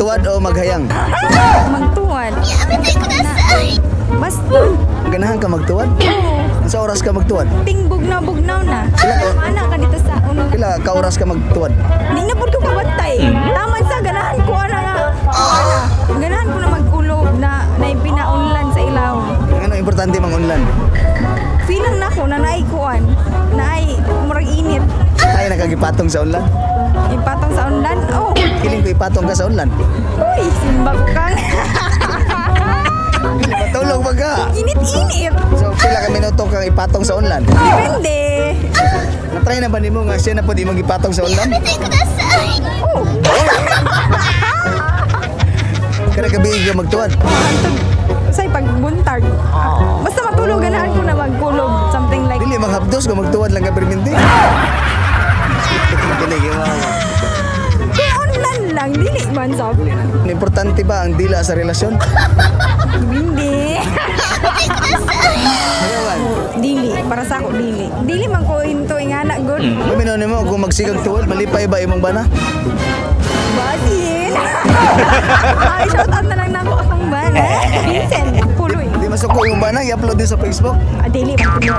Magtuwad o maghayang? Magtuwad. Basta. Ganahan ka magtuwad? Oo. Sa oras ka magtuwad? Ting bugnaw-bugnaw na. Ana ka dito sa unang. Pila ka oras ka magtuwad? Di na pud ko kabatay. Tama sa ganahan ko ana nga. Ana, ganahan ko na magkulob na naipinaunlan sa ilaw. Ano importante mang unlan? Feeling na ko na naay kuan, naay murag init. Ay nakagipatong sa unlan? Ipatong sa unlan. Oh, Feeling ko ipatong ka sa unlan. Uy, simba ko kang. Dili matulog ba ka? Init-init. So pila ka minuto kang ipatong sa unlan? Depende. Na-try na ba nimo nga siya na pud imong ipatong sa unlan? Oh, Kada gabi ka magtuwad. Hantod say pagbuntag. Basta matulog, ganahan ko na magkulob, something like. Dili manghapdos kung magtuwad lang ka perminti. Dili kay mga. Kung unlan lang, dili man sab. Importante ba ang dila sa relasyon? Hindi. Ayawan. Dili, para sa ako dili. Dili man ko into ingana good. Paminaw nimo kung magsigang tuwad, malipay ba imong bana? Basin. Ay, shout out na lang nako akong bana. Vincent, Puloy. Di masuko imong bana, i-upload din sa Facebook. Ah, dili man ko.